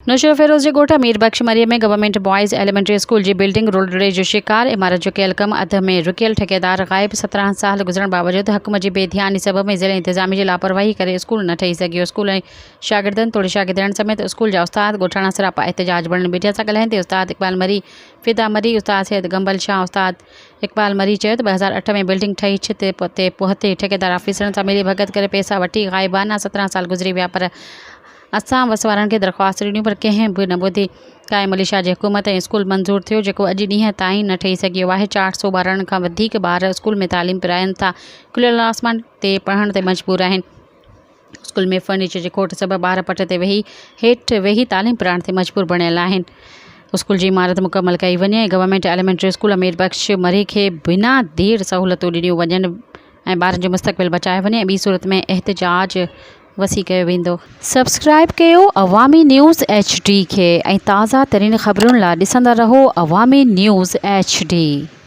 نوشهروفيروز جي ڳوٺ امير بخش مريء ۾ government boys elementary school جي بلڊنگ رولڙي جو شڪار، عمارت جو ڪيل ڪم اڌ ۾ رڪيل، ٺيڪيدار غائب، 17 سال گذرڻ باوجود حڪم جي بي ڌياني سبب ۽ ضلعي انتظاميه جي لاپرواهي ڪري اسڪول نه ٺهي سگهيو، اسڪول ۽ شاگردن توڙي شاگردياڻين سميت اسڪول جا استاد ڳوٺاڻا سراپا احتجاج بڻيل، ميڊيا سان ڳالهائيندي استاد اقبال مري، فدا مري، استاد سيد گنبل شاهه، استاد اقبال مري چيو ته 2008 ۾ بلڊنگ ٺهي ڇت تي پهتي، ٺيڪيدار آفيسرن سان ملي ڀڳت ڪري پئسا وٺي غائبانه 17 سال گذري ويا پر اسان وس وارن کي درخواست ڏنيون پر ڪنهن به نه ٻڌي. قائم علي شاهه جي حڪومت ۽ اسڪول منظور ٿيو جيڪو اڄ ڏينهن تائين نه ٺهي سگهيو آهي. 400 ٻارڙن کان وڌيڪ ٻار اسڪول ۾ تعليم پرائين ٿا کليل آسمان تي پڙهڻ تي مجبور آهن. اسڪول ۾ فرنيچر جي کوٽ سبب ٻار پٽ تي ويهي هيٺ ويهي تعليم پرائڻ تي مجبور بڻيل آهن. اسڪول جي عمارت مڪمل ڪئي وڃي ۽ government elementary school Amir Bakhsh Marri کي بنا دير سهولتون ڏنيون وڃن ۽ ٻارن جو مستقبل بچايو وڃي ۽ ٻي صورت ۾ احتجاج وسيع ڪيو ويندو. سبسڪرائب ڪيو عوامي نيوز ايڇ ڊي کي ۽ تازه ترين خبرن لا ڏسندا رهو عوامي نيوز ايڇ ڊي.